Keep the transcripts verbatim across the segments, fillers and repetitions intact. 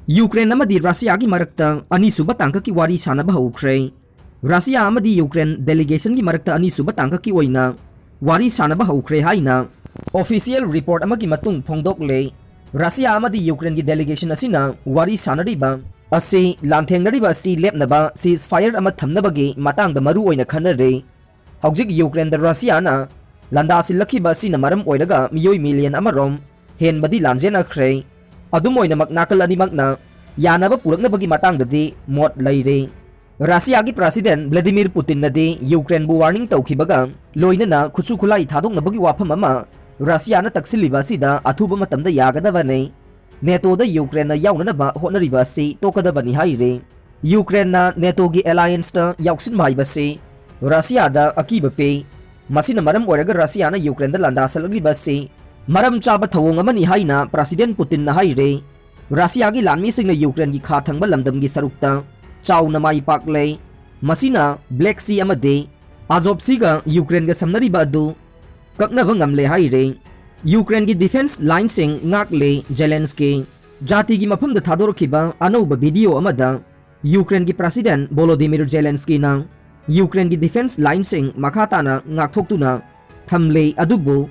Ukraine ꯑꯃꯗꯤ ꯔꯁꯤꯌꯥꯒꯤ ꯃꯔꯛꯇ ꯑꯅꯤꯁꯨꯕ ꯇꯥꯡꯀꯛꯀꯤ ꯋꯥꯔꯤ ꯁꯥꯟꯅꯕ ꯍꯧꯈ꯭ꯔꯦ꯫ ꯔꯁꯤꯌꯥ ꯑꯃꯗꯤ ꯌꯨꯀ꯭ꯔꯦꯟ delegationꯒꯤ ꯃꯔꯛꯇ ꯑꯅꯤꯁꯨꯕ ꯇꯥꯡꯀꯛꯀꯤ ꯑꯣꯏꯅ ꯋꯥꯔꯤ ꯁꯥꯟꯅꯕ ꯍꯧꯈ꯭ꯔꯦ ꯍꯥꯏꯅ official report ꯑꯃꯒꯤ ꯃꯇꯨꯡ ꯐꯣꯡꯗꯣꯛꯂꯦ꯫ ꯔꯁꯤꯌꯥ ꯑꯃꯗꯤ ꯌꯨꯀ꯭ꯔꯦꯟꯒꯤ delegation ꯑꯁꯤꯅ ꯋꯥꯔꯤ ꯁꯥꯟꯅꯔꯤꯕ ꯑꯁꯤ, ꯂꯥꯟꯊꯦꯡꯅꯔꯤꯕ ꯑꯁꯤ ꯂꯦꯞꯅꯕ ceasefire ꯑꯃ ꯊꯝꯅꯕꯒꯤ ꯃꯇꯥꯡꯗ ꯃꯔꯨ ꯑꯣꯏꯅ ꯈꯟꯅꯔꯦ꯫ ꯍꯧꯖꯤꯛ ꯌꯨꯀ꯭ꯔꯦꯟꯗ ꯔꯁꯤꯌꯥꯅ ꯂꯥꯟꯗꯥꯁꯤꯜꯂꯛꯈꯤꯕ ꯑꯁꯤꯅ ꯃꯔꯝ ꯑꯣꯏꯔꯒ ꯃꯤꯑꯣꯏ ꯃꯤꯂꯤꯌꯟ ꯑꯃꯔꯣꯝ ꯍꯦꯟꯕꯗꯤ ꯂꯥꯟꯖꯦꯟꯅꯈ꯭ꯔꯦ꯫ ꯑꯗꯨꯝ ꯑꯣꯏꯅꯃꯛ, ꯅꯥꯀꯜ ꯑꯅꯤꯃꯛꯅ ꯌꯥꯅꯕ ꯄꯨꯔꯛꯅꯕꯒꯤ ꯃꯇꯥꯡꯗꯗꯤ ꯃꯣꯠ ꯂꯩꯔꯦ꯫ ꯔꯁꯤꯌꯥꯒꯤ President Vladimir Putinꯅꯗꯤ ꯌꯨꯀ꯭ꯔꯦꯟꯕꯨ warning ꯇꯧꯈꯤꯕꯒ ꯂꯣꯏꯅꯅ ꯈꯨꯠꯁꯨ ꯈꯨꯠꯂꯥꯏ ꯊꯥꯗꯣꯛꯅꯕꯒꯤ ꯋꯥꯐꯝ ꯑꯃ ꯔꯁꯤꯌꯥꯅ ꯇꯛꯁꯤꯜꯂꯤꯕ ꯑꯁꯤꯗ ꯑꯊꯨꯕ ꯃꯇꯝꯗ ꯌꯥꯒꯗꯕꯅꯤ꯫ NATOꯗ ꯌꯨꯀ꯭ꯔꯦꯟꯅ ꯌꯥꯎꯅꯅꯕ ꯍꯣꯠꯅꯔꯤꯕ ꯑꯁꯤ ꯇꯣꯛꯀꯗꯕꯅꯤ ꯍꯥꯏꯔꯤ꯫ ꯌꯨꯀ꯭ꯔꯦꯟꯅ NATOꯒꯤ allianceꯇ ꯌꯥꯎꯁꯤꯟꯕ ꯍꯥꯏꯕꯁꯤ ꯔꯁꯤꯌꯥꯗ ꯑꯀꯤꯕ ꯄꯤ꯫ ꯃꯁꯤꯅ ꯃꯔꯝ ꯑꯣꯏꯔꯒ ꯔꯁꯤꯌꯥꯅ ꯌꯨꯀ꯭ꯔꯦꯟꯗ ꯂꯥꯟꯗꯥꯁꯜꯂꯛꯂꯤꯕ ꯑꯁꯤ ꯃꯔꯝ ꯆꯥꯕ ꯊꯧꯑꯣꯡ ꯑꯃꯅꯤ ꯍꯥꯏꯅ President Putinꯅ ꯍꯥꯏꯔꯤ꯫ ꯔꯁꯤꯌꯥꯒꯤ ꯂꯥꯟꯃꯤꯁꯤꯡꯅ ꯌꯨꯀ꯭ꯔꯦꯟꯒꯤ ꯈꯥ ꯊꯪꯕ ꯂꯝꯗꯝꯒꯤ ꯁꯔꯨꯛꯇ ꯆꯥꯎꯅ ꯃꯥꯏ ꯄꯥꯛꯂꯦ꯫ ꯃꯁꯤꯅ Black Sea ꯑꯃꯗꯤ Azov Seaꯒ ꯌꯨꯀ꯭ꯔꯦꯟꯒ ꯁꯝꯅꯔꯤꯕ ꯑꯗꯨ ꯀꯛꯅꯕ ꯉꯝꯂꯦ ꯍꯥꯏꯔꯦ꯫ ꯌꯨꯀ꯭ꯔꯦꯟꯒꯤ defence lineꯁꯤꯡ ꯉꯥꯛꯂꯦ ꯖꯦꯂꯦꯟꯁꯀꯤ꯫ ꯖꯥꯇꯤꯒꯤ ꯃꯐꯝꯗ ꯊꯥꯗꯣꯔꯛꯈꯤꯕ ꯑꯅꯧꯕ video ꯑꯃꯗ ꯌꯨꯀ꯭ꯔꯦꯟꯒꯤ President Volodymyr Zelenskyꯅ ꯌꯨꯀ꯭ꯔꯦꯟꯒꯤ defence lineꯁꯤꯡ ꯃꯈꯥ ꯇꯥꯅ ꯉꯥꯛꯊꯣꯛꯇꯨꯅ ꯊꯝꯂꯦ, ꯑꯗꯨꯕꯨ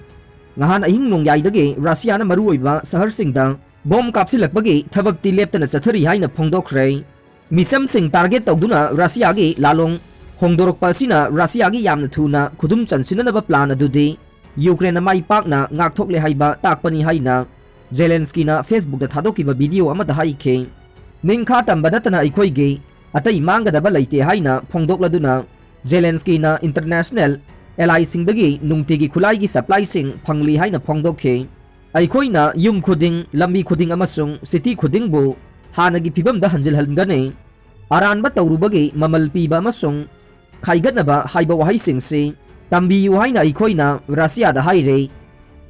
ꯉꯍꯥꯟ ꯑꯍꯤꯡ ꯅꯣꯡꯌꯥꯏꯗꯒꯤ ꯔꯁꯤꯌꯥꯅ ꯃꯔꯨꯑꯣꯏꯕ ꯁꯍꯔꯁꯤꯡꯗ bomb ꯀꯥꯞꯁꯤꯜꯂꯛꯄꯒꯤ ꯊꯕꯛꯇꯤ ꯂꯦꯞꯇꯅ ꯆꯠꯊꯔꯤ ꯍꯥꯏꯅ ꯐꯣꯡꯗꯣꯛꯈ꯭ꯔꯦ꯫ ꯃꯤꯆꯝꯁꯤꯡ target ꯇꯧꯗꯨꯅ ꯔꯁꯤꯌꯥꯒꯤ ꯂꯥꯂꯣꯡ ꯍꯣꯡꯗꯣꯔꯛꯄ ꯑꯁꯤꯅ ꯔꯁꯤꯌꯥꯒꯤ ꯌꯥꯝꯅ ꯊꯨꯅ ꯈꯨꯗꯨꯝ ꯆꯟꯁꯤꯟꯅꯅꯕ plan ꯑꯗꯨꯗꯤ ꯌꯨꯀ꯭ꯔꯦꯟꯅ ꯃꯥꯏ ꯄꯥꯛꯅ ꯉꯥꯛꯊꯣꯛꯂꯦ ꯍꯥꯏꯕ ꯇꯥꯛꯄꯅꯤ ꯍꯥꯏꯅ ꯖꯦꯂꯦꯟꯁꯀꯤꯅ Facebookꯇ ꯊꯥꯗꯣꯛꯈꯤꯕ video ꯑꯃꯗ ꯍꯥꯏꯈꯤ꯫ ꯅꯤꯡꯈꯥ ꯇꯝꯕ ꯅꯠꯇꯅ ꯑꯩꯈꯣꯏꯒꯤ ꯑꯇꯩ ꯃꯥꯡꯒꯗꯕ ꯂꯩꯇꯦ ꯍꯥꯏꯅ ꯐꯣꯡꯗꯣꯛꯂꯗꯨꯅ ꯖꯦꯂꯦꯟꯁꯀꯤꯅ international allyꯁꯤꯡꯗꯒꯤ ꯅꯨꯡꯇꯤꯒꯤ ꯈꯨꯠꯂꯥꯏꯒꯤ supplyꯁꯤꯡ ꯐꯪꯂꯤ ꯍꯥꯏꯅ ꯐꯣꯡꯗꯣꯛꯈꯤ꯫ ꯑꯩꯈꯣꯏꯅ ꯌꯨꯝ ꯈꯨꯗꯤꯡ, ꯂꯝꯕꯤ ꯈꯨꯗꯤꯡ ꯑꯃꯁꯨꯡ city ꯈꯨꯗꯤꯡꯕꯨ ꯍꯥꯟꯅꯒꯤ ꯐꯤꯕꯝꯗ ꯍꯟꯖꯤꯜꯍꯟꯒꯅꯤ꯫ ꯑꯔꯥꯟꯕ ꯇꯧꯔꯨꯕꯒꯤ ꯃꯃꯜ ꯄꯤꯕ ꯑꯃꯁꯨꯡ ꯈꯥꯏꯒꯠꯅꯕ ꯍꯥꯏꯕ ꯋꯥꯍꯩꯁꯤꯡꯁꯤ ꯇꯝꯕꯤꯌꯨ ꯍꯥꯏꯅ ꯑꯩꯈꯣꯏꯅ ꯔꯁꯤꯌꯥꯗ ꯍꯥꯏꯔꯦ꯫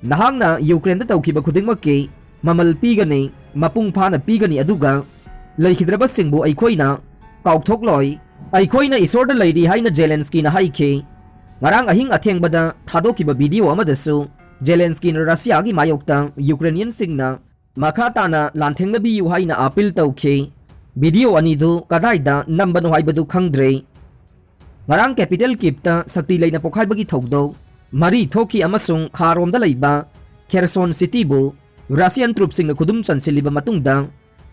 ꯅꯍꯥꯛꯅ ꯌꯨꯀ꯭ꯔꯦꯟꯗ ꯇꯧꯈꯤꯕ ꯈꯨꯗꯤꯡꯃꯛꯀꯤ ꯃꯃꯜ ꯄꯤꯒꯅꯤ, ꯃꯄꯨꯡ ꯐꯥꯅ ꯄꯤꯒꯅꯤ, ꯑꯗꯨꯒ ꯂꯩꯈꯤꯗ꯭ꯔꯕꯁꯤꯡꯕꯨ ꯑꯩꯈꯣꯏꯅ ꯀꯥꯎꯊꯣꯛꯂꯣꯏ꯫ ꯑꯩꯈꯣꯏꯅ ꯏꯁꯣꯔꯗ ꯂꯩꯔꯤ ꯍꯥꯏꯅ ꯖꯦꯂꯦꯟꯁꯀꯤꯅ ꯍꯥꯏꯈꯤ꯫ ꯉꯔꯥꯡ ꯑꯍꯤꯡ ꯑꯊꯦꯡꯕꯗ ꯊꯥꯗꯣꯛꯈꯤꯕ video ꯑꯃꯗꯁꯨ ꯖꯦꯂꯦꯟꯁꯀꯤꯅ ꯔꯁꯤꯌꯥꯒꯤ ꯃꯥꯌꯣꯛꯇ ꯌꯨꯀ꯭ꯔꯦꯅꯤꯌꯟꯁꯤꯡꯅ ꯃꯈꯥ ꯇꯥꯅ ꯂꯥꯟꯊꯦꯡꯅꯕꯤꯌꯨ ꯍꯥꯏꯅ ꯑꯥꯄꯤꯜ ꯇꯧꯈꯤ꯫ ꯚꯤꯗꯤꯑꯣ ꯑꯅꯤꯗꯨ ꯀꯗꯥꯏꯗ ꯅꯝꯕꯅꯣ ꯍꯥꯏꯕꯗꯨ ꯈꯪꯗ꯭ꯔꯦ꯫ ꯉꯔꯥꯡ capital Kyivꯇ ꯁꯛꯇꯤ ꯂꯩꯅ ꯄꯣꯈꯥꯏꯕꯒꯤ ꯊꯧꯗꯣꯛ ꯃꯔꯤ ꯊꯣꯛꯈꯤ ꯑꯃꯁꯨꯡ ꯈꯥꯔꯣꯝꯗ ꯂꯩꯕ Kherson cityꯕꯨ Russian troopꯁꯤꯡꯅ ꯈꯨꯗꯨꯝ ꯆꯟꯁꯤꯜꯂꯤꯕ ꯃꯇꯨꯡꯗ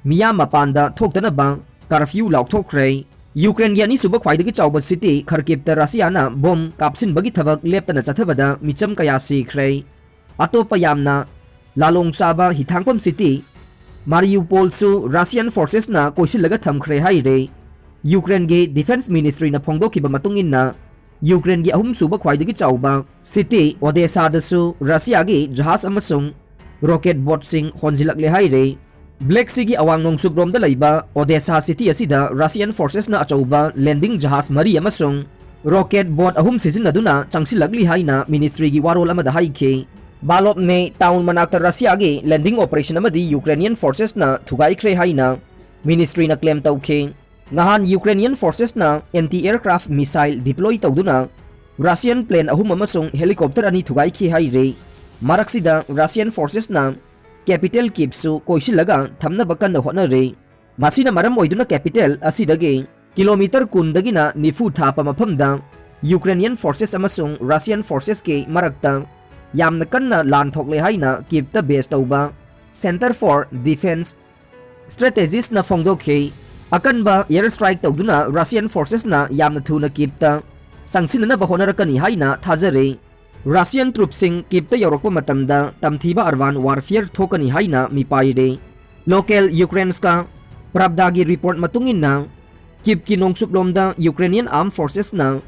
ꯃꯤꯌꯥꯝ ꯃꯄꯥꯟꯗ ꯊꯣꯛꯇꯅꯕ curfew ꯂꯥꯎꯊꯣꯛꯈ꯭ꯔꯦ꯫ ꯌꯨꯀ꯭ꯔꯦꯟꯒꯤ ꯑꯅꯤꯁꯨꯕ ꯈ꯭ꯋꯥꯏꯗꯒꯤ ꯆꯥꯎꯕ city Kharkivꯇ ꯔꯁꯤꯌꯥꯅ ꯕꯣꯝ ꯀꯥꯞꯁꯤꯟꯕꯒꯤ ꯊꯕꯛ ꯂꯦꯞꯇꯅ ꯆꯠꯊꯕꯗ ꯃꯤꯆꯝ ꯀꯌꯥ ꯁꯤꯈ꯭ꯔꯦ꯫ ꯑꯇꯣꯞꯄ ꯌꯥꯝꯅ ꯂꯥꯂꯣꯡ ꯆꯥꯕ ꯍꯤꯊꯥꯡꯐꯝ city Mariupolꯁꯨ Russian forcesꯅ ꯀꯣꯏꯁꯤꯜꯂꯒ ꯊꯝꯈ꯭ꯔꯦ ꯍꯥꯏꯔꯦ꯫ ꯌꯨꯀ꯭ꯔꯦꯟꯒꯤ Defence Ministryꯅ ꯐꯣꯡꯗꯣꯛꯈꯤꯕ ꯃꯇꯨꯡ ꯏꯟꯅ, ꯌꯨꯀ꯭ꯔꯦꯟꯒꯤ ꯑꯍꯨꯝꯁꯨꯕ ꯈ꯭ꯋꯥꯏꯗꯒꯤ ꯆꯥꯎꯕ city Odessaꯗꯁꯨ ꯔꯁꯤꯌꯥꯒꯤ ꯖꯍꯥꯖ ꯑꯃꯁꯨꯡ rocket boatꯁꯤꯡ ꯍꯣꯟꯖꯤꯜꯂꯛꯂꯦ ꯍꯥꯏꯔꯦ꯫ Black Seaꯒꯤ ꯑꯋꯥꯡ ꯅꯣꯡꯆꯨꯞꯔꯣꯝꯗ ꯂꯩꯕ Odessa city ꯑꯁꯤꯗ Russian forcesꯅ ꯑꯆꯧꯕ landing ꯖꯍꯥꯖ ꯃꯔꯤ ꯑꯃꯁꯨꯡ rocket boat ꯑꯍꯨꯝ ꯁꯤꯖꯤꯟꯅꯗꯨꯅ ꯆꯪꯁꯤꯜꯂꯛꯂꯤ ꯍꯥꯏꯅ ministryꯒꯤ ꯋꯥꯔꯣꯜ ꯑꯃꯗ ꯍꯥꯏꯈꯤ꯫ Balobne town ꯃꯅꯥꯛꯇ ꯔꯁꯤꯌꯥꯒꯤ landing operation ꯑꯃꯗꯤ Ukrainian forcesꯅ ꯊꯨꯒꯥꯏꯈ꯭ꯔꯦ ꯍꯥꯏꯅ ministryꯅ claim ꯇꯧꯈꯤ꯫ ꯅꯍꯥꯟ Ukrainian forcesꯅ anti aircraft missile deploy ꯇꯧꯗꯨꯅ Russian plane ꯑꯍꯨꯝ ꯑꯃꯁꯨꯡ helicopter ꯑꯅꯤ ꯊꯨꯒꯥꯏꯈꯤ ꯍꯥꯏꯔꯤ꯫ ꯃꯔꯛꯁꯤꯗ Russian forcesꯅ capital Kyivꯁꯨ ꯀꯣꯏꯁꯤꯜꯂꯒ ꯊꯝꯅꯕ ꯀꯟꯅ ꯍꯣꯠꯅꯔꯤ꯫ ꯃꯁꯤꯅ ꯃꯔꯝ ꯑꯣꯏꯗꯨꯅ capital ꯑꯁꯤꯗꯒꯤ ꯀꯤꯂꯣꯃꯤꯇꯔ ꯀꯨꯟꯗꯒꯤꯅ ꯅꯤꯐꯨ ꯊꯥꯞꯄ ꯃꯐꯝꯗ Ukrainian forces ꯑꯃꯁꯨꯡ Russian forcesꯀꯤ ꯃꯔꯛꯇ ꯌꯥꯝꯅ ꯀꯟꯅ ꯂꯥꯟ ꯊꯣꯛꯂꯦ ꯍꯥꯏꯅ Kyivꯇ base ꯇꯧꯕ Center for Defense Strategiesꯅ ꯐꯣꯡꯗꯣꯛꯈꯤ꯫ ꯑꯀꯟꯕ air strike ꯇꯧꯗꯨꯅ Russian forcesꯅ ꯌꯥꯝꯅ ꯊꯨꯅ Kyivꯇ ꯆꯪꯁꯤꯟꯅꯅꯕ ꯍꯣꯠꯅꯔꯛꯀꯅꯤ ꯍꯥꯏꯅ ꯊꯥꯖꯔꯤ꯫ Russian troopꯁꯤꯡ Kyivꯇ ꯌꯧꯔꯛꯄ ꯃꯇꯝꯗ ꯇꯝꯊꯤꯕ urban warfare ꯊꯣꯛꯀꯅꯤ ꯍꯥꯏꯅ ꯃꯤꯄꯥꯏꯔꯦ꯫ Local Ukrainska Pravdaꯒꯤ report ꯃꯇꯨꯡ ꯏꯟꯅ, Kyivꯀꯤ ꯅꯣꯡꯆꯨꯞꯂꯣꯝꯗ Ukrainian armed forcesꯅ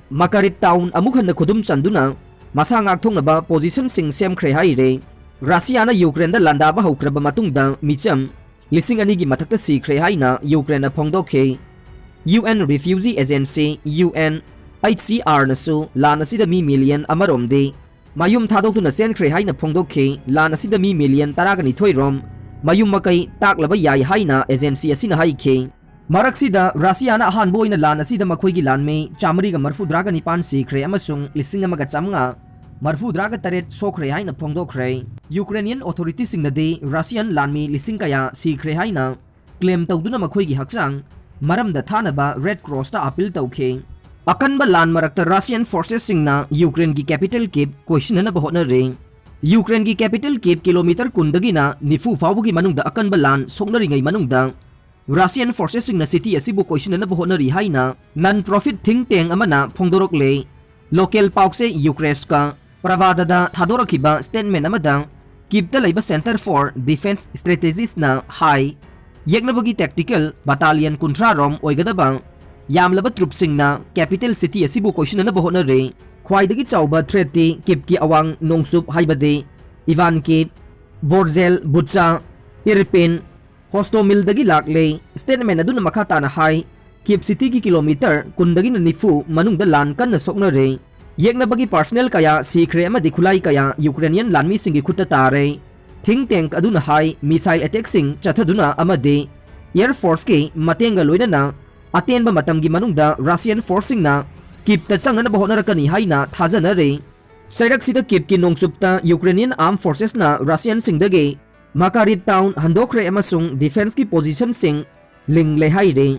Makariv town ꯑꯃꯨꯛ ꯍꯟꯅ ꯈꯨꯗꯨꯝ ꯆꯟꯗꯨꯅ ꯃꯁꯥ ꯉꯥꯛꯊꯣꯛꯅꯕ positionꯁꯤꯡ ꯁꯦꯝꯈ꯭ꯔꯦ ꯍꯥꯏꯔꯦ꯫ ꯔꯁꯤꯌꯥꯅ ꯌꯨꯀ꯭ꯔꯦꯟꯗ ꯂꯥꯟꯗꯥꯕ ꯍꯧꯈ꯭ꯔꯕ ꯃꯇꯨꯡꯗ ꯃꯤꯆꯝ ꯂꯤꯁꯤꯡ ꯑꯅꯤꯒꯤ ꯃꯊꯛꯇ ꯁꯤꯈ꯭ꯔꯦ ꯍꯥꯏꯅ ꯌꯨꯀ꯭ꯔꯦꯟꯅ ꯐꯣꯡꯗꯣꯛꯈꯤ꯫ UN Refugee Agency, UNHCRꯅꯁꯨ ꯂꯥꯟ ꯑꯁꯤꯗ ꯃꯤ million ꯑꯃꯔꯣꯝꯗꯤ ꯃꯌꯨꯝ ꯊꯥꯗꯣꯛꯇꯨꯅ ꯆꯦꯟꯈ꯭ꯔꯦ ꯍꯥꯏꯅ ꯐꯣꯡꯗꯣꯛꯈꯤ꯫ ꯂꯥꯟ ꯑꯁꯤꯗ ꯃꯤ million ꯇꯔꯥꯒ ꯅꯤꯊꯣꯏ ꯔꯣꯝ ꯃꯌꯨꯝ ꯃꯀꯩ ꯇꯥꯛꯂꯕ ꯌꯥꯏ ꯍꯥꯏꯅ agency ꯑꯁꯤꯅ ꯍꯥꯏꯈꯤ꯫ ꯃꯔꯛꯁꯤꯗ ꯔꯁꯤꯌꯥꯅ ꯑꯍꯥꯟꯕ ꯑꯣꯏꯅ ꯂꯥꯟ ꯑꯁꯤꯗ ꯃꯈꯣꯏꯒꯤ ꯂꯥꯟꯃꯤ ꯆꯥꯃꯔꯤꯒ ꯃꯔꯐꯨꯇꯔꯥꯒ ꯅꯤꯄꯥꯟ ꯁꯤꯈ꯭ꯔꯦ ꯑꯃꯁꯨꯡ ꯂꯤꯁꯤꯡ ꯑꯃꯒ ꯆꯥꯃꯉꯥ ꯃꯔꯐꯨꯇꯔꯥꯒ ꯇꯔꯦꯠ ꯁꯣꯛꯈ꯭ꯔꯦ ꯍꯥꯏꯅ ꯐꯣꯡꯗꯣꯛꯈ꯭ꯔꯦ꯫ ꯌꯨꯀ꯭ꯔꯦꯅꯤꯌꯟ ꯑꯣꯊꯣꯔꯤꯇꯤꯁꯤꯡꯅꯗꯤ ꯔꯁꯤꯌꯟ ꯂꯥꯟꯃꯤ ꯂꯤꯁꯤꯡ ꯀꯌꯥ ꯁꯤꯈ꯭ꯔꯦ ꯍꯥꯏꯅ ꯀ꯭ꯂꯦꯝ ꯇꯧꯗꯨꯅ ꯃꯈꯣꯏꯒꯤ ꯍꯛꯆꯥꯡ ꯃꯔꯝꯗ ꯊꯥꯅꯕ ꯔꯦꯗ ꯀ꯭ꯔꯣꯁꯇ ꯑꯄꯤꯜ ꯇꯧꯈꯤ꯫ ꯑꯀꯟꯕ ꯂꯥꯟ ꯃꯔꯛꯇ ꯔꯁꯤꯌꯟ ꯐꯣꯔꯁꯦꯁꯁꯤꯡꯅ ꯌꯨꯀ꯭ꯔꯦꯟꯒꯤ ꯀꯦꯄꯤꯇꯦꯜ ꯀꯤꯞ ꯀꯣꯏꯁꯤꯟꯅꯅꯕ ꯍꯣꯠꯅꯔꯤ꯫ ꯌꯨꯀ꯭ꯔꯦꯟꯒꯤ ꯀꯦꯄꯤꯇꯦꯜ ꯀꯤꯞ ꯀꯤꯂꯣꯃꯤꯇꯔ ꯀꯨꯟꯗꯒꯤꯅ ꯅꯤꯐꯨ ꯐꯥꯎꯕꯒꯤ ꯃꯅꯨꯡꯗ ꯑꯀꯟꯕ ꯂꯥꯟ ꯁꯣꯛꯅꯔꯤꯉꯩ ꯃꯅꯨꯡꯗ ꯔꯁꯤꯌꯟ ꯐꯣꯔꯁꯦꯁꯁꯤꯡꯅ ꯁꯤꯇꯤ ꯑꯁꯤꯕꯨ ꯀꯣꯏꯁꯤꯟꯅꯅꯕ ꯍꯣꯠꯅꯔꯤ ꯍꯥꯏꯅ ꯅꯟ ꯄ꯭ꯔꯣꯐꯤꯠ ꯊꯤꯡ ꯇꯦꯡ ꯑꯃꯅ ꯐꯣꯡꯗꯣꯔꯛꯂꯦ꯫ ꯂꯣꯀꯦꯜ ꯄꯥꯎꯆꯦ ꯌꯨꯀ꯭ꯔꯦꯁꯀ ꯄ꯭ꯔꯚꯥꯗꯗ ꯊꯥꯗꯣꯔꯛꯈꯤꯕ ꯁ꯭ꯇꯦꯠꯃꯦꯟ ꯑꯃꯗ ꯀꯤꯞꯇ ꯂꯩꯕ ꯁꯦꯟꯇꯔ ꯐꯣꯔ ꯗꯤꯐꯦꯟꯁ ꯁ꯭ꯇ꯭ꯔꯦꯇꯦꯖꯤꯁꯅ ꯍꯥꯏ, ꯌꯦꯛꯅꯕꯒꯤ ꯇꯦꯛꯇꯤꯀꯦꯜ ꯕꯇꯥꯂꯤꯌꯟ ꯀꯨꯟꯊ꯭ꯔꯥ ꯔꯣꯝ ꯑꯣꯏꯒꯗꯕ ꯌꯥꯝꯂꯕ ꯇ꯭ꯔꯨꯞꯁꯤꯡꯅ ꯀꯦꯄꯤꯇꯦꯜ ꯁꯤꯇꯤ ꯑꯁꯤꯕꯨ ꯀꯣꯏꯁꯤꯟꯅꯅꯕ ꯍꯣꯠꯅꯔꯤ꯫ ꯈ꯭ꯋꯥꯏꯗꯒꯤ ꯆꯥꯎꯕ ꯊ꯭ꯔꯦꯠꯇꯤ ꯀꯤꯞꯀꯤ ꯑꯋꯥꯡ ꯅꯣꯡꯆꯨꯞ ꯍꯥꯏꯕꯗꯤ ꯏꯚꯥꯟ ꯀꯤꯞ, ꯚꯣꯔꯖꯦꯜ, ꯕꯨꯆꯥ, ꯏꯔꯄꯤꯟ, ꯍꯣꯁꯇꯣꯃꯤꯜꯗꯒꯤ ꯂꯥꯛꯂꯦ꯫ ꯁ꯭ꯇꯦꯠꯃꯦꯟ ꯑꯗꯨꯅ ꯃꯈꯥ ꯇꯥꯅ ꯍꯥꯏ, ꯀꯤꯞ ꯁꯤꯇꯤꯒꯤ ꯀꯤꯂꯣꯃꯤꯇꯔ ꯀꯨꯟꯗꯒꯤꯅ ꯅꯤꯐꯨ ꯃꯅꯨꯡꯗ ꯂꯥꯟ ꯀꯟꯅ ꯁꯣꯛꯅꯔꯦ꯫ ꯌꯦꯛꯅꯕꯒꯤ ꯄꯥꯔꯁꯅꯦꯜ ꯀꯌꯥ ꯁꯤꯈ꯭ꯔꯦ ꯑꯃꯗꯤ ꯈꯨꯠꯂꯥꯏ ꯀꯌꯥ ꯌꯨꯀ꯭ꯔꯦꯅꯤꯌꯟ ꯂꯥꯟꯃꯤꯁꯤꯡꯒꯤ ꯈꯨꯠꯇ ꯇꯥꯔꯦ꯫ ꯊꯤꯡ ꯇꯦꯡ ꯑꯗꯨꯅ ꯍꯥꯏ, ꯃꯤꯁꯥꯏꯜ ꯑꯦꯇꯦꯛꯁꯤꯡ ꯆꯠꯊꯗꯨꯅ ꯑꯃꯗꯤ ꯑꯦꯌꯔ ꯐꯣꯔꯁꯀꯤ ꯃꯇꯦꯡꯒ ꯂꯣꯏꯅꯅ ꯑꯇꯦꯟꯕ ꯃꯇꯝꯒꯤ ꯃꯅꯨꯡꯗ ꯔꯁꯤꯌꯟ ꯐꯣꯔꯁꯁꯤꯡꯅ ꯀꯤꯞꯇ ꯆꯪꯅꯅꯕ ꯍꯣꯠꯅꯔꯛꯀꯅꯤ ꯍꯥꯏꯅ ꯊꯥꯖꯅꯔꯤ꯫ ꯆꯩꯔꯛꯁꯤꯗ ꯀꯤꯞꯀꯤ ꯅꯣꯡꯆꯨꯞꯇ ꯌꯨꯀ꯭ꯔꯦꯅꯤꯌꯟ ꯑꯥꯔꯝ ꯐꯣꯔꯁꯦꯁꯅ ꯔꯁꯤꯌꯟꯁꯤꯡꯗꯒꯤ ꯃꯀꯥꯔꯤꯞ ꯇꯥꯎꯟ ꯍꯟꯗꯣꯛꯈ꯭ꯔꯦ ꯑꯃꯁꯨꯡ ꯗꯤꯐꯦꯟꯁꯀꯤ ꯄꯣꯖꯤꯁꯟꯁꯤꯡ ꯂꯤꯡꯂꯦ ꯍꯥꯏꯔꯤ꯫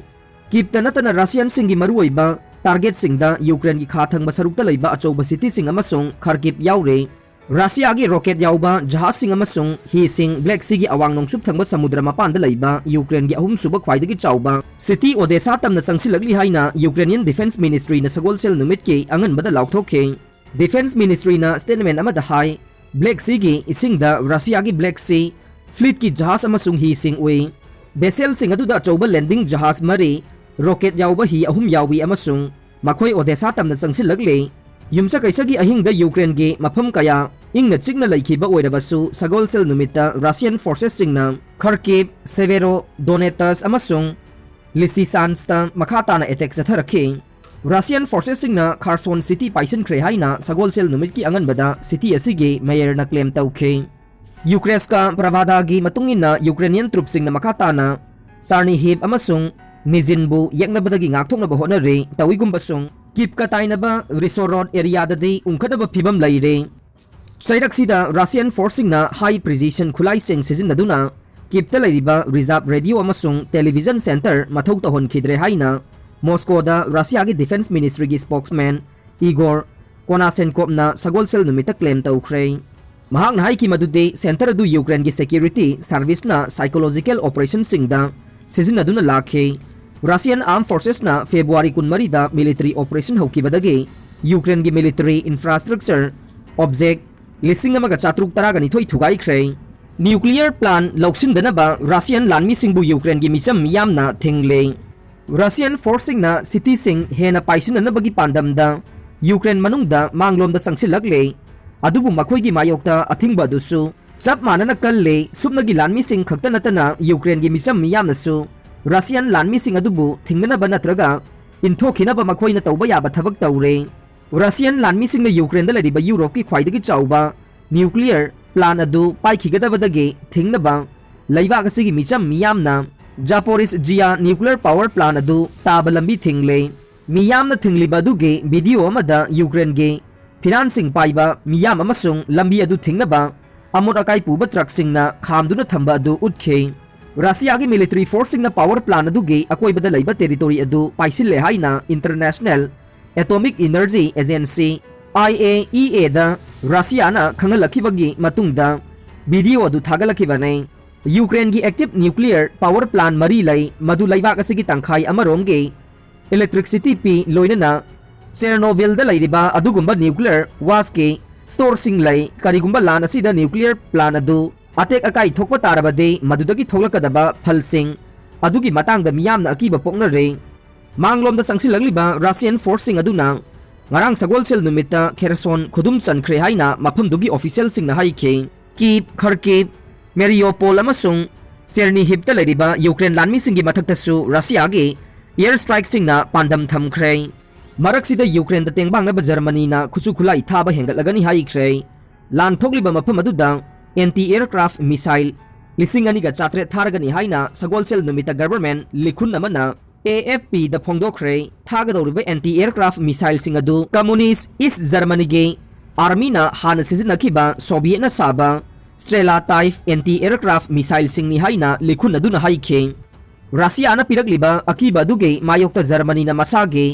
ꯀꯤꯞꯇ ꯅꯠꯇꯅ ꯔꯁꯤꯌꯟꯁꯤꯡꯒꯤ ꯃꯔꯨꯑꯣꯏꯕ ꯇꯥꯔꯒꯦꯠꯁꯤꯡꯗ ꯌꯨꯀ꯭ꯔꯦꯟꯒꯤ ꯈꯥ ꯊꯪꯕ ꯁꯔꯨꯛꯇ ꯂꯩꯕ ꯑꯆꯧꯕ ꯁꯤꯇꯤꯁꯤꯡ ꯑꯃꯁꯨꯡ ꯈꯔꯀꯤꯞ ꯌꯥꯎꯔꯤ꯫ ꯔꯁꯤꯌꯥꯒꯤ ꯔꯣꯀꯦꯠ ꯌꯥꯎꯕ ꯖꯍꯥꯖꯁꯤꯡ ꯑꯃꯁꯨꯡ ꯍꯤꯁꯤꯡ ꯕ꯭ꯂꯦꯛ ꯁꯤꯒꯤ ꯑꯋꯥꯡ ꯅꯣꯡꯆꯨꯞ ꯊꯪꯕ ꯁꯃꯨꯗ꯭ꯔ ꯃꯄꯥꯟꯗ ꯂꯩꯕ ꯌꯨꯀ꯭ꯔꯦꯟꯒꯤ ꯑꯍꯨꯝꯁꯨꯕ ꯈ꯭ꯋꯥꯏꯗꯒꯤ ꯆꯥꯎꯕ ꯁꯤꯇꯤ ꯑꯣꯗꯦꯁꯥ ꯇꯝꯅ ꯆꯪꯁꯤꯜꯂꯛꯂꯤ ꯍꯥꯏꯅ ꯌꯨꯀ꯭ꯔꯦꯅꯤꯌꯟ ꯗꯤꯐꯦꯟꯁ ꯃꯤꯅꯤꯁꯇ꯭ꯔꯤꯅ ꯁꯒꯣꯜꯁꯦꯜ ꯅꯨꯃꯤꯠꯀꯤ ꯑꯉꯟꯕꯗ ꯂꯥꯎꯊꯣꯛꯈꯤ꯫ ꯗꯤꯐꯦꯟꯁ ꯃꯤꯅꯤꯁꯇ꯭ꯔꯤꯅ ꯁ꯭ꯇꯦꯠꯃꯦꯟ ꯑꯃꯗ ꯍꯥꯏ, ꯕ꯭ꯂꯦꯛ ꯁꯤꯒꯤ ꯏꯁꯤꯡꯗ ꯔꯁꯤꯌꯥꯒꯤ ꯕ꯭ꯂꯦꯛ ꯁꯤ ꯐ꯭ꯂꯤꯠꯀꯤ ꯖꯍꯥꯖ ꯑꯃꯁꯨꯡ ꯍꯤꯁꯤꯡ ꯎꯏ꯫ ꯚꯦꯁꯦꯜꯁꯤꯡ ꯑꯗꯨꯗ ꯑꯆꯧꯕ ꯂꯦꯟꯗꯤꯡ ꯖꯍꯥꯖ ꯃꯔꯤ, ꯔꯣꯀꯦꯠ ꯌꯥꯎꯕ ꯍꯤ ꯑꯍꯨꯝ ꯌꯥꯎꯏ ꯑꯃꯁꯨꯡ ꯃꯈꯣꯏ ꯑꯣꯗꯦꯁꯥ ꯇꯝꯅ ꯆꯪꯁꯤꯜꯂꯛꯂꯤ꯫ ꯌꯨꯝꯁꯀꯩꯁꯒꯤ ꯑꯍꯤꯡꯗ ꯌꯨꯀ꯭ꯔꯦꯟꯒꯤ ꯃꯐꯝ ꯀꯌꯥ ꯏꯪꯅ ꯆꯤꯛꯅ ꯂꯩꯈꯤꯕ ꯑꯣꯏꯔꯕꯁꯨ, ꯁꯒꯣꯜꯁꯦꯜ ꯅꯨꯃꯤꯠꯇ ꯔꯁꯤꯌꯟ ꯐꯣꯔꯁꯦꯁꯁꯤꯡꯅ ꯈꯔꯀꯤꯞ, ꯁꯦꯚꯦꯔꯣ ꯗꯣꯅꯦꯇꯁ ꯑꯃꯁꯨꯡ ꯂꯤꯁꯤꯆꯥꯟꯁꯇ ꯃꯈꯥ ꯇꯥꯅ ꯑꯦꯇꯦꯛ ꯆꯠꯊꯔꯛꯈꯤ꯫ ꯔꯁꯤꯌꯟ ꯐꯣꯔꯁꯦꯁꯁꯤꯡꯅ ꯈꯥꯔꯁꯣꯟ ꯁꯤꯇꯤ ꯄꯥꯏꯁꯤꯟꯈ꯭ꯔꯦ ꯍꯥꯏꯅ ꯁꯒꯣꯜꯁꯦꯜ ꯅꯨꯃꯤꯠꯀꯤ ꯑꯉꯟꯕꯗ ꯁꯤꯇꯤ ꯑꯁꯤꯒꯤ ꯃꯦꯌꯔꯅ ꯀ꯭ꯂꯦꯝ ꯇꯧꯈꯤ꯫ ꯌꯨꯀ꯭ꯔꯦꯁꯀ ꯄ꯭ꯔꯚꯥꯗꯥꯒꯤ ꯃꯇꯨꯡ ꯏꯟꯅ ꯌꯨꯀ꯭ꯔꯦꯅꯤꯌꯟ ꯇ꯭ꯔꯨꯞꯁꯤꯡꯅ ꯃꯈꯥ ꯇꯥꯅ ꯆꯥꯔꯅꯤꯍꯤꯞ ꯑꯃꯁꯨꯡ ꯅꯤꯖꯤꯟꯕꯨ ꯌꯦꯛꯅꯕꯗꯒꯤ ꯉꯥꯛꯊꯣꯛꯅꯕ ꯍꯣꯠꯅꯔꯤ꯫ ꯇꯧꯏꯒꯨꯝꯕꯁꯨꯡ ꯀꯤꯞꯀ ꯇꯥꯏꯅꯕ ꯔꯤꯁꯣꯔꯣꯠ ꯑꯦꯔꯤꯌꯥꯗꯗꯤ ꯎꯪꯈꯠꯅꯕ ꯐꯤꯕꯝ ꯂꯩꯔꯦ꯫ ꯆꯩꯔꯛꯁꯤꯗ ꯔꯁꯤꯌꯟ ꯐꯣꯔꯁꯁꯤꯡꯅ ꯍꯥꯏ ꯄ꯭ꯔꯤꯁꯤꯁꯟ ꯈꯨꯠꯂꯥꯏꯁꯤꯡ ꯁꯤꯖꯤꯟꯅꯗꯨꯅ ꯀꯤꯞꯇ ꯂꯩꯔꯤꯕ ꯔꯤꯖꯥꯔꯚ ꯔꯦꯗꯤꯑꯣ ꯑꯃꯁꯨꯡ ꯇꯦꯂꯤꯚꯤꯖꯟ ꯁꯦꯟꯇꯔ ꯃꯊꯧ ꯇꯧꯍꯟꯈꯤꯗ꯭ꯔꯦ ꯍꯥꯏꯅ ꯃꯣꯁꯀꯣꯗ ꯔꯁꯤꯌꯥꯒꯤ ꯗꯤꯐꯦꯟꯁ ꯃꯤꯅꯤꯁꯇ꯭ꯔꯤꯒꯤ ꯁ꯭ꯄꯣꯛꯁꯃꯦꯟ ꯏꯒꯣꯔ ꯀꯣꯅꯥꯁꯦꯟꯀꯣꯞꯅ ꯁꯒꯣꯜꯁꯦꯜ ꯅꯨꯃꯤꯠꯇ ꯀ꯭ꯂꯦꯝ ꯇꯧꯈ꯭ꯔꯦ꯫ ꯃꯍꯥꯛꯅ ꯍꯥꯏꯈꯤ ꯃꯗꯨꯗꯤ ꯁꯦꯟꯇꯔ ꯑꯗꯨ ꯌꯨꯀ꯭ꯔꯦꯟꯒꯤ ꯁꯦꯀ꯭ꯌꯨꯔꯤꯇꯤ ꯁꯔꯚꯤꯁꯅ ꯁꯥꯏꯀꯣꯂꯣꯖꯤꯀꯦꯜ ꯑꯣꯄꯔꯦꯁꯟꯁꯤꯡꯗ ꯁꯤꯖꯤꯟꯅꯗꯨꯅ ꯂꯥꯛꯈꯤ꯫ ꯔꯁꯤꯌꯟ ꯑꯥꯔꯝ ꯐꯣꯔꯁꯦꯁꯅ ꯐꯦꯕ꯭ꯔꯨꯋꯥꯔꯤ ꯀꯨꯟꯃꯔꯤꯗ ꯃꯤꯂꯤꯇꯔꯤ ꯑꯣꯄꯔꯦꯁꯟ ꯍꯧꯈꯤꯕꯗꯒꯤ ꯌꯨꯀ꯭ꯔꯦꯟꯒꯤ ꯃꯤꯂꯤꯇꯔꯤ ꯏꯟꯐ꯭ꯔꯥꯁ꯭ꯇ꯭ꯔꯛꯆꯔ ꯑꯣꯕꯖꯦꯛ ꯂꯤꯁꯤꯡ ꯑꯃꯒ ꯆꯥꯇ꯭ꯔꯨꯛ ꯇꯔꯥꯒ ꯅꯤꯊꯣꯏ ꯊꯨꯒꯥꯏꯈ꯭ꯔꯦ꯫ ꯅ꯭ꯌꯨꯀ꯭ꯂꯤꯌꯔ ꯄ꯭ꯂꯥꯟ ꯂꯧꯁꯤꯟꯗꯅꯕ ꯔꯁꯤꯌꯟ ꯂꯥꯟꯃꯤꯁꯤꯡꯕꯨ ꯌꯨꯀ꯭ꯔꯦꯟꯒꯤ ꯃꯤꯆꯝ ꯃꯤꯌꯥꯝꯅ ꯊꯤꯡꯂꯦ꯫ ꯔꯁꯤꯌꯟ ꯐꯣꯔꯁꯁꯤꯡꯅ ꯁꯤꯇꯤꯁꯤꯡ ꯍꯦꯟꯅ ꯄꯥꯏꯁꯤꯟꯅꯅꯕꯒꯤ ꯄꯥꯟꯗꯝꯗ ꯌꯨꯀ꯭ꯔꯦꯟ ꯃꯅꯨꯡꯗ ꯃꯥꯡꯂꯣꯝꯗ ꯆꯪꯁꯤꯜꯂꯛꯂꯦ, ꯑꯗꯨꯕꯨ ꯃꯈꯣꯏꯒꯤ ꯃꯥꯌꯣꯛꯇ ꯑꯊꯤꯡꯕ ꯑꯗꯨꯁꯨ ꯆꯞ ꯃꯥꯟꯅꯅ ꯀꯜꯂꯦ꯫ ꯁꯨꯞꯅꯒꯤ ꯂꯥꯟꯃꯤꯁꯤꯡ ꯈꯛꯇ ꯅꯠꯇꯅ ꯌꯨꯀ꯭ꯔꯦꯟꯒꯤ ꯃꯤꯆꯝ ꯃꯤꯌꯥꯝꯅꯁꯨ ꯔꯁꯤꯌꯟ ꯂꯥꯟꯃꯤꯁꯤꯡ ꯑꯗꯨꯕꯨ ꯊꯤꯡꯅꯅꯕ ꯅꯠꯇ꯭ꯔꯒ ꯏꯟꯊꯣꯛꯈꯤꯅꯕ ꯃꯈꯣꯏꯅ ꯇꯧꯕ ꯌꯥꯕ ꯊꯕꯛ ꯇꯧꯔꯦ꯫ ꯔꯁꯤꯌꯟ ꯂꯥꯟꯃꯤꯁꯤꯡꯅ ꯌꯨꯀ꯭ꯔꯦꯟꯗ ꯂꯩꯔꯤꯕ ꯌꯨꯔꯣꯞꯀꯤ ꯈ꯭ꯋꯥꯏꯗꯒꯤ ꯆꯥꯎꯕ ꯅ꯭ꯌꯨꯀ꯭ꯂꯤꯌꯔ ꯄ꯭ꯂꯥꯟ ꯑꯗꯨ ꯄꯥꯏꯈꯤꯒꯗꯕꯗꯒꯤ ꯊꯤꯡꯅꯕ ꯂꯩꯕꯥꯛ ꯑꯁꯤꯒꯤ ꯃꯤꯆꯝ ꯃꯤꯌꯥꯝꯅ ꯖꯥꯄꯣꯔꯤꯁꯖꯤꯌꯥ ꯅ꯭ꯌꯨꯀ꯭ꯂꯤꯌꯔ ꯄꯥꯋꯔ ꯄ꯭ꯂꯥꯟ ꯑꯗꯨ ꯇꯥꯕ ꯂꯝꯕꯤ ꯊꯤꯡꯂꯦ꯫ ꯃꯤꯌꯥꯝꯅ ꯊꯤꯡꯂꯤꯕ ꯑꯗꯨꯒꯤ ꯚꯤꯗꯤꯑꯣ ꯑꯃꯗ ꯌꯨꯀ꯭ꯔꯦꯟꯒꯤ ꯐꯤꯔꯥꯟꯁꯤꯡ ꯄꯥꯏꯕ ꯃꯤꯌꯥꯝ ꯑꯃꯁꯨꯡ ꯂꯝꯕꯤ ꯑꯗꯨ ꯊꯤꯡꯅꯕ ꯑꯃꯣꯠ ꯑꯀꯥꯏ ꯄꯨꯕ ꯇ꯭ꯔꯛꯁꯤꯡꯅ ꯈꯥꯝꯗꯨꯅ ꯊꯝꯕ ꯑꯗꯨ ꯎꯠꯈꯤ꯫ ꯔꯁꯤꯌꯥꯒꯤ ꯃꯤꯂꯤꯇꯔꯤ ꯐꯣꯔꯁꯁꯤꯡꯅ ꯄꯥꯋꯔ ꯄ꯭ꯂꯥꯟ ꯑꯗꯨꯒꯤ ꯑꯀꯣꯏꯕꯗ ꯂꯩꯕ ꯇꯦꯔꯤꯇꯣꯔꯤ ꯑꯗꯨ ꯄꯥꯏꯁꯤꯜꯂꯦ ꯍꯥꯏꯅ international atomic energy agency, IAEA, ꯗ ꯔꯁꯤꯌꯥꯅ ꯈꯪꯍꯜꯂꯛꯈꯤꯕꯒꯤ ꯃꯇꯨꯡꯗ ꯚꯤꯗꯤꯑꯣ ꯑꯗꯨ ꯊꯥꯒꯠꯂꯛꯈꯤꯕꯅꯤ꯫ ꯌꯨꯀ꯭ꯔꯦꯟꯒꯤ ꯑꯦꯛꯇꯤꯚ ꯅ꯭ꯌꯨꯀ꯭ꯂꯤꯌꯔ ꯄꯥꯋꯔ ꯄ꯭ꯂꯥꯟ ꯃꯔꯤ ꯂꯩ, ꯃꯗꯨ ꯂꯩꯕꯥꯛ ꯑꯁꯤꯒꯤ ꯇꯪꯈꯥꯏ ꯑꯃꯔꯣꯝꯒꯤ ꯏꯂꯦꯛꯇ꯭ꯔꯤꯛꯁꯤꯇꯤ ꯄꯤ, ꯂꯣꯏꯅꯅ ꯆꯦꯔꯅꯣꯕꯤꯜꯗ ꯂꯩꯔꯤꯕ ꯑꯗꯨꯒꯨꯝꯕ ꯅ꯭ꯌꯨꯀ꯭ꯂꯤꯌꯔ ꯋꯥꯁꯀꯤ ꯁ꯭ꯇꯣꯔꯁꯤꯡ ꯂꯩ꯫ ꯀꯔꯤꯒꯨꯝꯕ ꯂꯥꯟ ꯑꯁꯤꯗ ꯅ꯭ꯌꯨꯀ꯭ꯂꯤꯌꯔ ꯄ꯭ꯂꯥꯟ ꯑꯗꯨ ꯑꯇꯦꯛ ꯑꯀꯥꯏ ꯊꯣꯛꯄ ꯇꯥꯔꯕꯗꯤ, ꯃꯗꯨꯗꯒꯤ ꯊꯣꯛꯂꯛꯀꯗꯕ ꯐꯜꯁꯤꯡ ꯑꯗꯨꯒꯤ ꯃꯇꯥꯡꯗ ꯃꯤꯌꯥꯝꯅ ꯑꯀꯤꯕ ꯄꯣꯛꯅꯔꯦ꯫ ꯃꯥꯡꯂꯣꯝꯗ ꯆꯪꯁꯤꯜꯂꯛꯂꯤꯕ ꯔꯁꯤꯌꯟ ꯐꯣꯔꯁꯁꯤꯡ ꯑꯗꯨꯅ ꯉꯔꯥꯡ ꯁꯒꯣꯜꯁꯦꯜ ꯅꯨꯃꯤꯠꯇ ꯈꯦꯔꯁꯣꯟ ꯈꯨꯗꯨꯝ ꯆꯟꯈ꯭ꯔꯦ ꯍꯥꯏꯅ ꯃꯐꯝꯗꯨꯒꯤ ꯑꯣꯐꯤꯁꯤꯌꯦꯜꯁꯤꯡꯅ ꯍꯥꯏꯈꯤ꯫ ꯀꯤꯞ, ꯈꯔꯀꯤꯞ, ꯃꯦꯔꯤꯌꯣꯄꯣꯜ ꯑꯃꯁꯨꯡ ꯆꯦꯔꯅꯤꯍꯤꯞꯇ ꯂꯩꯔꯤꯕ ꯌꯨꯀ꯭ꯔꯦꯟ ꯂꯥꯟꯃꯤꯁꯤꯡꯒꯤ ꯃꯊꯛꯇꯁꯨ ꯔꯁꯤꯌꯥꯒꯤ ꯑꯦꯌꯔ ꯁ꯭ꯇ꯭ꯔꯥꯏꯛꯁꯤꯡꯅ ꯄꯥꯟꯗꯝ ꯊꯝꯈ꯭ꯔꯦ꯫ ꯃꯔꯛꯁꯤꯗ ꯌꯨꯀ꯭ꯔꯦꯟꯗ ꯇꯦꯡꯕꯥꯡꯅꯕ ꯖꯔꯃꯅꯤꯅ ꯈꯨꯠꯁꯨ ꯈꯨꯠꯂꯥꯏ ꯊꯥꯕ ꯍꯦꯟꯒꯠꯂꯒꯅꯤ ꯍꯥꯏꯈ꯭ꯔꯦ꯫ ꯂꯥꯟ ꯊꯣꯛꯂꯤꯕ ꯃꯐꯝ ꯑꯗꯨꯗ ꯑꯦꯟꯇꯤ ꯑꯦꯌꯔꯀ꯭ꯔꯥꯐ ꯃꯤꯁꯥꯏꯜ ꯂꯤꯁꯤꯡ ꯑꯅꯤꯒ ꯆꯥꯇ꯭ꯔꯦꯠ ꯊꯥꯔꯒꯅꯤ ꯍꯥꯏꯅ ꯁꯒꯣꯜꯁꯦꯜ ꯅꯨꯃꯤꯠꯇ ꯒꯚꯔꯟꯃꯦꯟꯠ ꯂꯤꯈꯨꯟ ꯑꯃꯅ ꯑꯦ ꯑꯦꯐ ꯄꯤꯗ ꯐꯣꯡꯗꯣꯛꯈ꯭ꯔꯦ꯫ ꯊꯥꯒꯗꯧꯔꯤꯕ ꯑꯦꯟꯇꯤ ꯑꯦꯌꯔꯀ꯭ꯔꯥꯐ ꯃꯤꯁꯥꯏꯜꯁꯤꯡ ꯑꯗꯨ ꯀꯝꯃꯨꯅꯤꯁ꯭ꯠ ꯏꯁ꯭ꯠ ꯖꯔꯃꯅꯤꯒꯤ ꯑꯥꯔꯃꯤꯅ ꯍꯥꯟꯅ ꯁꯤꯖꯤꯟꯅꯈꯤꯕ ꯁꯣꯚꯤꯌꯦꯠꯅ ꯁꯥꯕ ꯁ꯭ꯇ꯭ꯔꯦꯂꯥ ꯇꯥꯏꯞ ꯑꯦꯟꯇꯤ ꯑꯦꯌꯔꯀ꯭ꯔꯥꯐ ꯃꯤꯁꯥꯏꯜꯁꯤꯡꯅꯤ ꯍꯥꯏꯅ ꯂꯤꯈꯨꯟ ꯑꯗꯨꯅ ꯍꯥꯏꯈꯤ꯫ ꯔꯁꯤꯌꯥꯅ ꯄꯤꯔꯛꯂꯤꯕ ꯑꯀꯤꯕ ꯑꯗꯨꯒꯤ ꯃꯥꯌꯣꯛꯇ ꯖꯔꯃꯅꯤꯅ ꯃꯁꯥꯒꯤ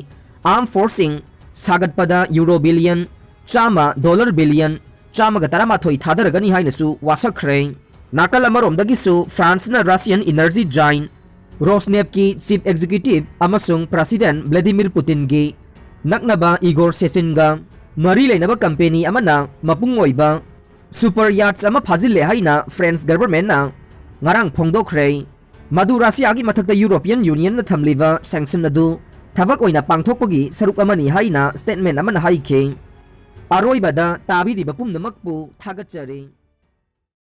ꯑꯥꯔꯝ ꯐꯣꯔꯁꯁꯤꯡ ꯁꯥꯒꯠꯄꯗ ꯌꯨꯔꯣ ꯕꯤꯂꯤꯌꯟ ꯆꯥꯝꯃ, ꯗꯣꯂꯔ ꯕꯤꯂꯤꯌꯟ ꯆꯥꯝꯃꯒ ꯇꯔꯥꯃꯥꯊꯣꯏ ꯊꯥꯗꯔꯒꯅꯤ ꯍꯥꯏꯅꯁꯨ ꯋꯥꯁꯛꯈ꯭ꯔꯦ꯫ ꯅꯥꯀꯜ ꯑꯃꯔꯣꯝꯗꯒꯤꯁꯨ ꯐ꯭ꯔꯥꯟꯁꯅ ꯔꯁꯤꯌꯟ ꯏꯅꯔꯖꯤ ꯖꯥꯏꯟꯠ ꯔꯣꯁꯅꯦꯐꯀꯤ ꯆꯤꯐ ꯑꯦꯛꯖꯤꯀ꯭ꯌꯨꯇꯤꯚ ꯑꯃꯁꯨꯡ ꯄ꯭ꯔꯁꯤꯗꯦꯟꯠ ꯚ꯭ꯂꯥꯗꯤꯃꯤꯔ ꯄꯨꯇꯤꯟꯒꯤ ꯅꯛꯅꯕ ꯏꯒꯣꯔ ꯁꯦꯁꯤꯟꯒ ꯃꯔꯤ ꯂꯩꯅꯕ ꯀꯝꯄꯦꯅꯤ ꯑꯃꯅ ꯃꯄꯨꯡ ꯑꯣꯏꯕ ꯁꯨꯄꯔ ꯌꯥꯠꯁ ꯑꯃ ꯐꯥꯖꯤꯜꯂꯦ ꯍꯥꯏꯅ ꯐ꯭ꯔꯦꯟꯁ ꯒꯚꯔꯟꯃꯦꯟꯠꯅ ꯉꯔꯥꯡ ꯐꯣꯡꯗꯣꯛꯈ꯭ꯔꯦ꯫ ꯃꯗꯨ ꯔꯁꯤꯌꯥꯒꯤ ꯃꯊꯛꯇ ꯌꯨꯔꯣꯄꯤꯌꯟ ꯌꯨꯅꯤꯌꯟꯅ ꯊꯝꯂꯤꯕ ꯁꯦꯡꯁꯟ ꯑꯗꯨ ꯊꯕꯛ ꯑꯣꯏꯅ ꯄꯥꯡꯊꯣꯛꯄꯒꯤ ꯁꯔꯨꯛ ꯑꯃꯅꯤ ꯍꯥꯏꯅ ꯁ꯭ꯇꯦꯠꯃꯦꯟꯠ ꯑꯃꯅ ꯍꯥꯏꯈꯤ꯫ ꯑꯔꯣꯏꯕꯗ ꯇꯥꯕꯤꯔꯤꯕ ꯄꯨꯝꯅꯃꯛꯄꯨ ꯊꯥꯒꯠꯆꯔꯤ꯫